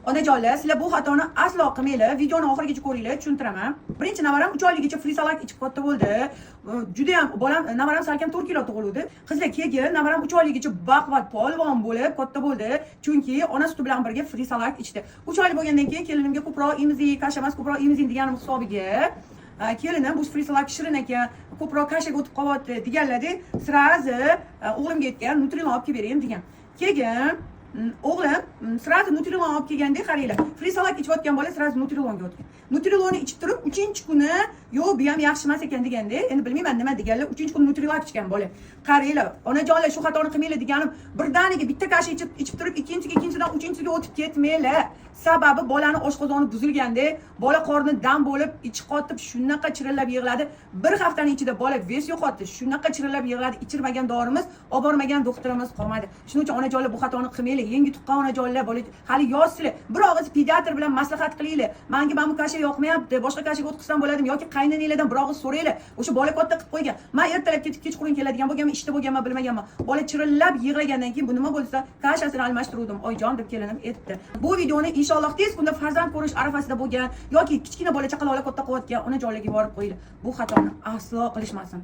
Onajonlar, sizlar bu xatoni aslo qilmanglar. Videoni oxirigacha ko'ringlar, tushuntiraman. Birinchi navaram 3 oyligicha Frisalac ichib katta bo'ldi. Judayam bolam, navaram salkam 4 kilo tug'ildi. Qizlar, keyin navaram 3 oyligicha baquvvat polvon bo'lib katta bo'ldi. Chunki ona suti bilan birga Frisalac ichdi. 3 oylik bo'lgandan keyin kelinimga ko'proq emizik, kasha emas, ko'proq emizing deganim hisobiga kelinim bu Frisalac shirin ekan, ko'proq kashaga o'tib qolyapti deganlarda, сразу o'g'limga aytgan, Nutrilon olib kelib bering degan. Keyin o'g'lim сразу Nutrilon olib kelganda, qaranglar, Frisalac ichayotgan bola сразу Nutrilonga o'tgan. Nutrilonni ichib turib, uchinchi kuni yo'q, bu ham yaxshi emas ekan deganda, endi bilmayman nima deganlar, uchinchi kuni Nutrilak ichgan bola. Qaranglar, onajonlar, shu xatoni qilmanglar deganim, birdaniga bitta kasha ichib turib, ikkinchisiga, ikkinchisidan uchinchisiga o'tib ketmanglar. Sababi bolani oshqozoni buzilganda, bola qorni dam bo'lib, ichi qotib, shunaqa chirillab yig'ladi. Bir haftani ichida bola вес yo'qotdi, shunaqa chirillab yig'ladi, ichirmagan dorimiz, olib bormagan doktorimiz qolmadi. Shuning uchun, onajonlar, bu xatoni qilmanglar. Yangi tuqqan onajonlar, bola hali yoshsizlar, bir og'iz pediatr bilan maslahat qilinglar. Manga mana bu kasha yoqmayapti, boshqa kashaga o'tkazsam bo'ladimi yoki qaynonanglardan bir og'iz so'ranglar. O'sha bola katta qilib qo'ygan. Man ertalab ketib, kechqurun keladigan bo'lganman, ishda bo'lganman, bilmaganman. Bola chirillab yig'lagandan keyin, bu nima bo'lsa, kashasini almashtiruvdim, oyijon, deb kelinim aytdi. Bu videoni inshaalloh tez kunda farzand ko'rish arafasida bo'lgan yoki kichkina bola chaqaloqlar katta qilayotgan onajonlarga yuborib qo'yinglar. Bu xatoni aslo qilishmasin.